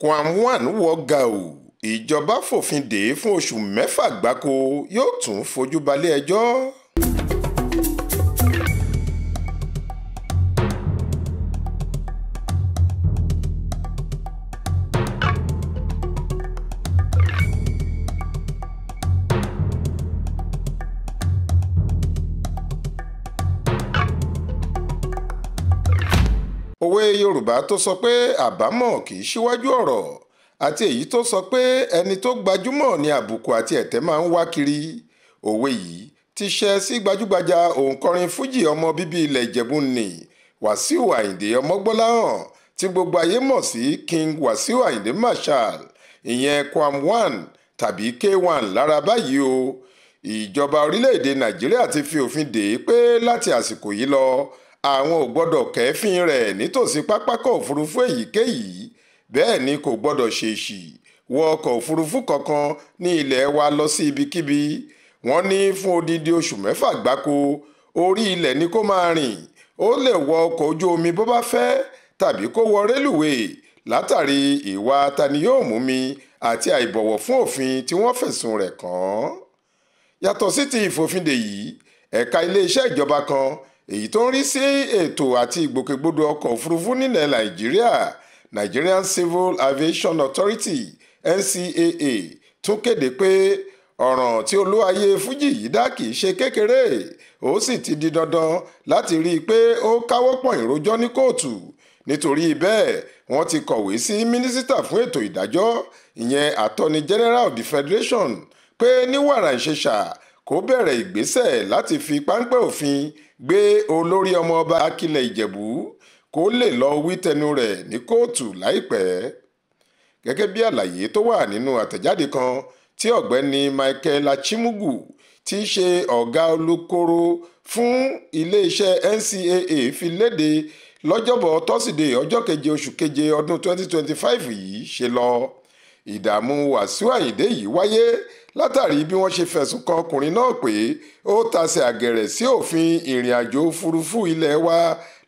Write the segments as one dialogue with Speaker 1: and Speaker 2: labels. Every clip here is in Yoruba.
Speaker 1: Kwam 1 wọ gàù, ìjọba fòfin dè é fún oṣù 6 gbáko, yóò tún fojú balẹ̀-ẹjọ́. Òwe Yorùbá tó sọ pé àbámọ̀ kì í ṣíwájú ọ̀rọ̀, àti èyí tó sọ pé ẹni tó gbajúmọ̀ ní àbùkù àti ẹ̀tẹ́ máa ń wá kiri. Òwe yìí ti ṣẹ sí gbajúgbajà òǹkọrin fújì ọmọ bíbí ilẹ̀ Ìjẹ̀bú ní Wàsíù Àyìndé Ọmọgbọ́láhàn tí gbogbo ayé mọ̀ sí King Wàsíù Àyìndé Marshal, ìyẹn Kwam 1 tàbí K1 lára báyìí o. Ìjọba orílẹ̀-èdè Nàìjíríà ti fi òfin dè é pé láti àsìkò yìí lọ, àwọn ò gbọ́dọ̀ kẹ́fín rẹ̀ nítòsí pápákọ̀ òfurufú èyíkéyìí, bẹ́ẹ̀ ni kò gbọ́dọ̀ ṣèèṣì wọ ọkọ̀ òfurufú kankan ní ilẹ̀ wa lọ sí ibikíbi. Wọ́n ní fún odidi oṣù 6 gbáko, orí ilẹ̀ ni kó máa rìn, ó lè wọ ọkọ̀ ojú omi bó bá fẹ́ tàbí kó wọ rélùweè látàrí ìwà tani yóò mú mi àti àìbọ̀wọ̀ fún òfin tí wọ́n fẹ̀sùn rẹ̀ kàn án. Yàtọ̀ sí ti ìfòfindè yìí, ẹ̀ka iléeṣẹ́ ìjọba kan èyí tó ń rí sí ètò àti ìgbòkègbodò ọkọ̀ òfurufú nílẹ̀ Nàìjíríà, Nigerian Civil Aviation Authority NCAA, tún kéde pé ọ̀ràn tí olúwayé fújì yìí dá kìí ṣe kékeré, ó sì ti di dandan láti rí i pé ó káwọ́ pọ̀nyìn rojọ́ ní kóòtù. Nítorí bẹ́ẹ̀, wọ́n ti kọ̀wé sí mínísítà fún ètò ìdájọ́, ìyẹn Attorney General of the Federation, pé ní wàràǹṣeṣà kó bẹ̀rẹ̀ ìgbésẹ̀ láti fi páńpẹ́ òfin gbé olórí ọmọọba Akilẹ̀ Ìjẹ̀bú kó lè lọ wí tẹnu rẹ̀ ní kóòtù láìpẹ́. Gẹ́gẹ́ bí àlàyé tó wà nínú àtẹ̀jáde kan tí ọ̀gbẹ́ni Michael Achimugu tí í ṣe ọ̀gá olùkóró fún iléeṣẹ́ NCAA fi léde lọ́jọ́bọ̀ tọ́sídẹ̀ẹ́ ọjọ́ 7 oṣù 7 ọdún 2025 yìí ṣe lọ. Ìdààmú Wàsíù Àyìndé yìí wáyé látàrí bí wọ́n ṣe fẹ̀sùn kan ọkùnrin náà pé ó tasẹ̀ àgẹ̀rẹ̀ sí òfin ìrìn àjò òfurufú ilẹ̀ wa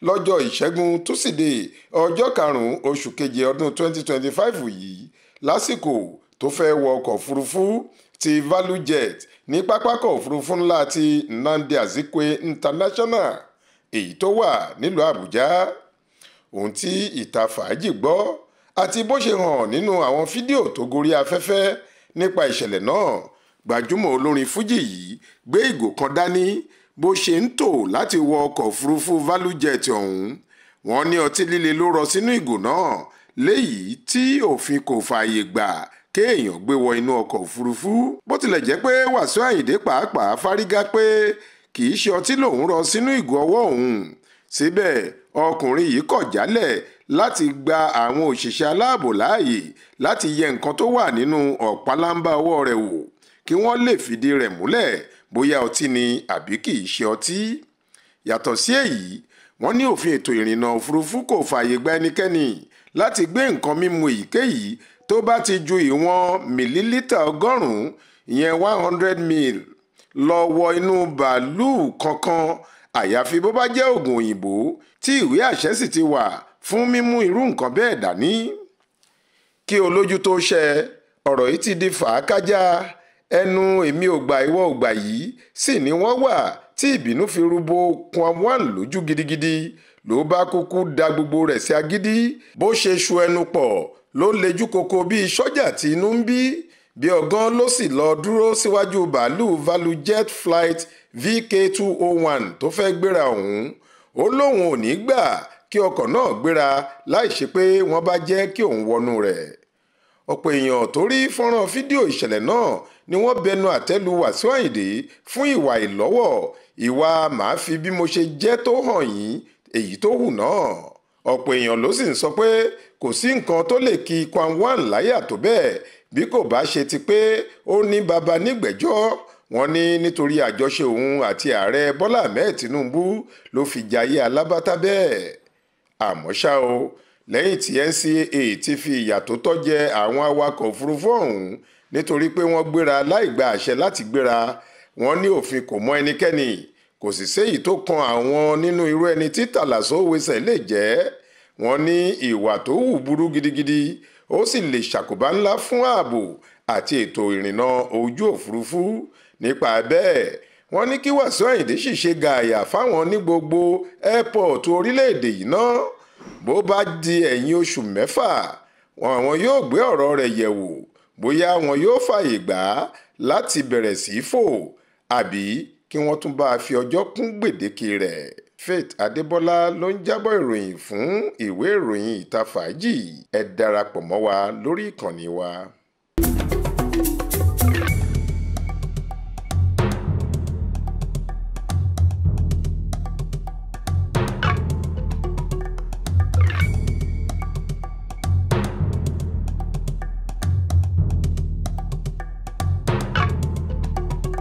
Speaker 1: lọ́jọ́ Ìṣẹ́gun túsídẹ̀ẹ́ ọjọ́ 5 oṣù 7 ọdún 2025 yìí lásìkò tó fẹ́ wọ ọkọ̀ òfurufú ti ValueJet ní pápákọ̀ òfurufú ńlá ti Nnamdi Azikiwe International èyí tó wà nílùú Àbújá. Ohun tí ìta fàájì gbọ́ àti bó ṣe hàn nínú àwọn fídíò tó gorí afẹ́fẹ́ nípa ìṣẹ̀lẹ̀ náà, gbajúmọ̀ olórin fújì yìí gbé ìgò kan dání bó ṣe ń tò láti wọ ọkọ̀ òfurufú ValueJet ọ̀hún. Wọ́n ní ọtí líle ló rọ sínú ìgò náà, léyìí tí òfin kò fààyè gbà kéèyàn gbé wọ inú ọkọ̀ òfurufú. Bó tilẹ̀ jẹ́ pé Wàsíù Àyìndé pàápàá fárígá pé kì í ṣe ọtí lòun rọ sínú ìgò ọwọ́ òun, síbẹ̀ ọkùnrin yìí kọ̀ jálẹ̀ láti gba àwọn òṣìṣẹ́ aláàbò láàyè láti yẹ nǹkan tó wà nínú ọ̀pálábá ọwọ́ rẹ̀ wò kí wọ́n lè fìdí rẹ̀ múlẹ̀ bóyá ọtí ni àbí kì í ṣe ọtí. Yàtọ̀ sí èyí, wọ́n ní òfin ètò ìrìnnà òfurufú kò fààyè gba ẹnikẹ́ni láti gbé nǹkan mímu èyíkéyìí tó bá ti ju ìwọ̀n mìlílítà 100, ìyẹn 100 ml, lọ wọ inú bàálù kankan, àyàfi bó bá jẹ́ òògùn òyìnbó tí ìwé àṣẹ sì ti wà fún mímú irú nǹkan bẹ́ẹ̀ dání. Kí olójú tó ṣẹ, ọ̀rọ̀ yìí ti di fàákájá. Ẹnu èmi ò gbà ìwọ ò gbà yìí sì ni wọ́n wà tí ìbínú fi rúbọ Kwam 1 lójú gidigidi, ló bá kúkú da gbogbo rẹ̀ sí agídí. Bó ṣe ṣu ẹnu pọ̀ ló lejú koko bíi sọ́jà tí inú ń bí, bí ọgán ló sì lọ dúró síwájú bàálù ValueJet flight VK201 tó fẹ́ gbéra ọ̀hún. Ó lóun ò ní gbà kí ọkọ̀ náà gbéra láì ṣe pé wọ́n bá jẹ́ kí òun wọnú rẹ̀. Ọ̀pọ̀ èèyàn tó rí fọ́nrán fídíò ìṣẹ̀lẹ̀ náà ni wọ́n bẹnu àtẹ́ lu Wàsíù Àyìndé fún ìwà ìlọ́wọ̀, ìwà màá fi bí mo ṣe jẹ́ tó hàn yín èyí tó hù náà. Ọ̀pọ̀ èèyàn ló sì ń sọ pé kò sí nǹkan tó lè kí Kwam 1 láyà tó bẹ́ẹ̀ bí kò bá ṣe ti pé ó ní baba nígbẹ́jọ́. Wọ́n ní nítorí àjọṣe òun àti ààrẹ Bọ́lá Ahmed Tinubu ló fi jayé alábátá bẹ́ẹ̀. Àmọ́ ṣá o, lẹ́yìn tí NCAA ti fi ìyà tó tọ́ jẹ àwọn awakọ̀ òfurufú ọ̀hún nítorí pé wọ́n gbéra láì gba àṣẹ láti gbéra, wọ́n ní òfin kò mọ ẹnikẹ́ni, kò sì séyìí tó kan àwọn nínú irú ẹni tí Tàlàsó Wesẹ̀ lè jẹ́. Wọ́n ní ìwà tó hù burú gidigidi, Ó sì lè ṣàkóbá ńlá fún ààbò àti ètò ìrìnnà ojú òfurufú. Nípa bẹ́ẹ̀, wọ́n ní kí Wàsíù Àyìndé sì ṣe gààyà fáwọn ní gbogbo airport orílẹ̀-èdè yìí ná. Bó bá di ẹ̀yìn oṣù 6, àwọn yóò gbé ọ̀rọ̀ rẹ̀ yẹ̀wò bóyá wọn yóò fààyè gbà á láti bẹ̀rẹ̀ sí í fò àbí kí wọ́n tún bá a fi ọjọ́ kún gbèdéke rẹ̀. Faith Adébọlá ló ń jábọ̀ ìròyìn fún ìwé ìròyìn Ìta Fàájì. Ẹ darapọ̀ mọ́ wa lórí ìkànnì wa.